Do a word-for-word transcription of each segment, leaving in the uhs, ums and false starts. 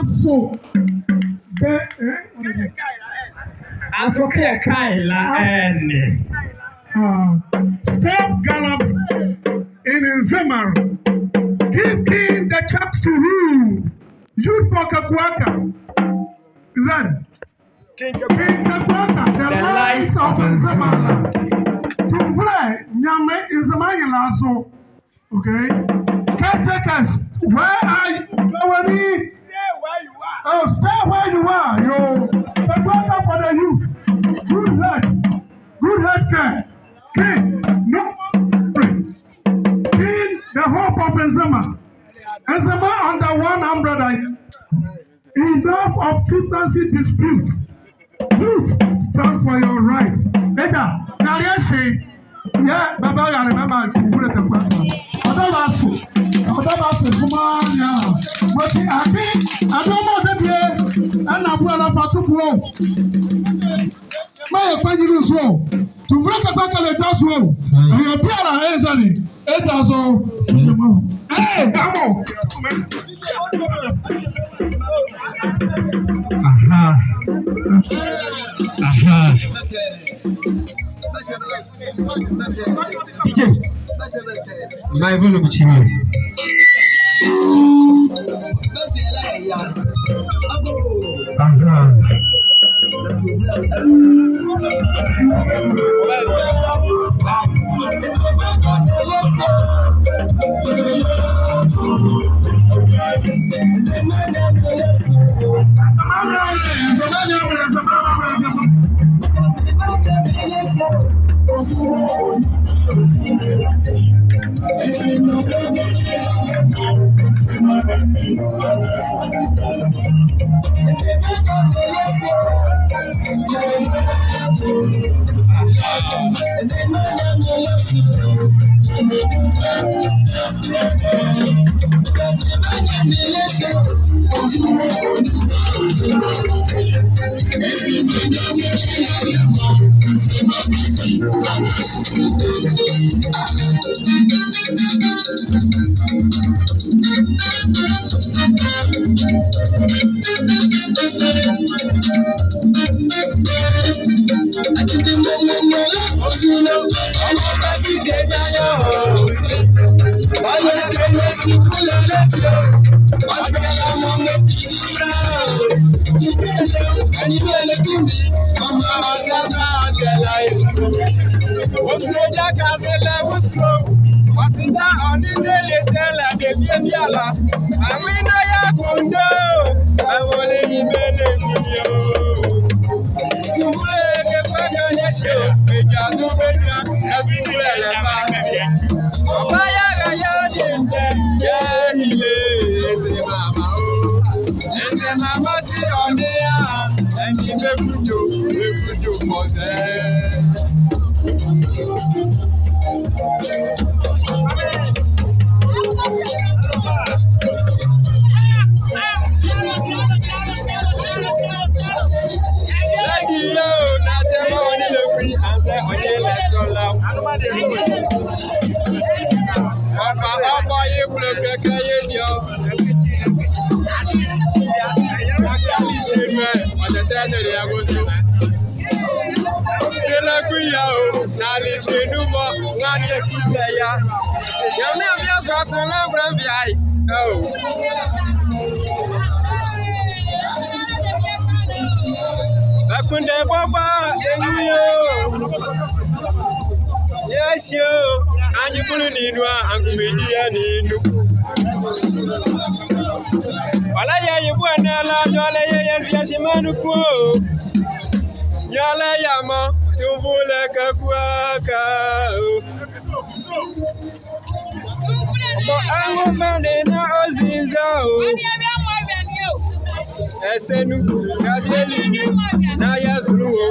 So, the, eh? Aso kɛ yɛkae la ɛnɛ. Uh, stop gallop in Nzema. Give king the chance to rule. Youth for Kakuaka. Then, King Kakuaka, the light of Nzema. Tumbule, Nyame, Nzema nyinaa zo. Okay? Caretakers, where are you? Where are you? Stay where you are. Oh, stay where you are. Yo, the brother for the youth. Good health. Good health care. King, no. King, the hope of Nzema. Nzema under one umbrella. Enough of chieftaincy dispute. Youth, stand for your right. Ɛda, na yɛse, yɛ, baba yare, baba, kunkun, ɛtɛ kwa. Ɔda ba so, ɔda ba so, suma, ya. Wɔte ake, adoma ɔda bie, ɛna bo ala fa to bo. Ma yɛ kpanyinli nso. Tumbule Kakuaka le da so. Ɛyɛ biala, ɛyɛ zani. Ɛda so. Hey, come on. Aha. Aha. Bible mu kyini. Aha. Bɛkpondɛ bɔbɔ, ɛnwu yo. Yɛhye o, anyebulu ne nu a, angomedia ne nu. Ɔlɛ yɛ ye bɔ ɛnɛ la, yɛlɛ yɛ, yɛzi yɛhye mɔɔ nuku o. Yɛlɛ yɛ mɔ, Tumbule Kakuaka o. Mɔ anwumali na ɔzinza o. Ɛsɛ nu, sadieli, na yɛ zulu o.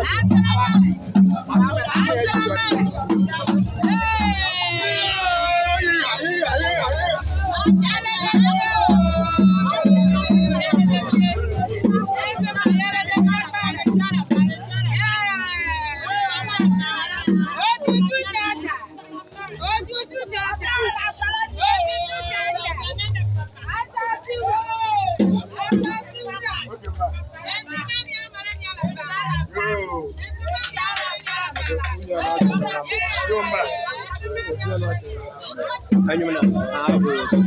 Otutu tata. Otutu tata. Otutu tata. Asafo o. Asafo Anyum na. Ah, okay.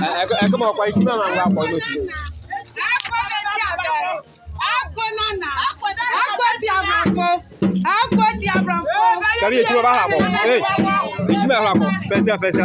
Ɛ, ɛ, ɛ, come on, kwa, come on, kwa, kwa, kwa, kwa. Kali, ɛ, chuma ba ha ko. Hey, ɛ, chuma ha ko. Fesa, fesa.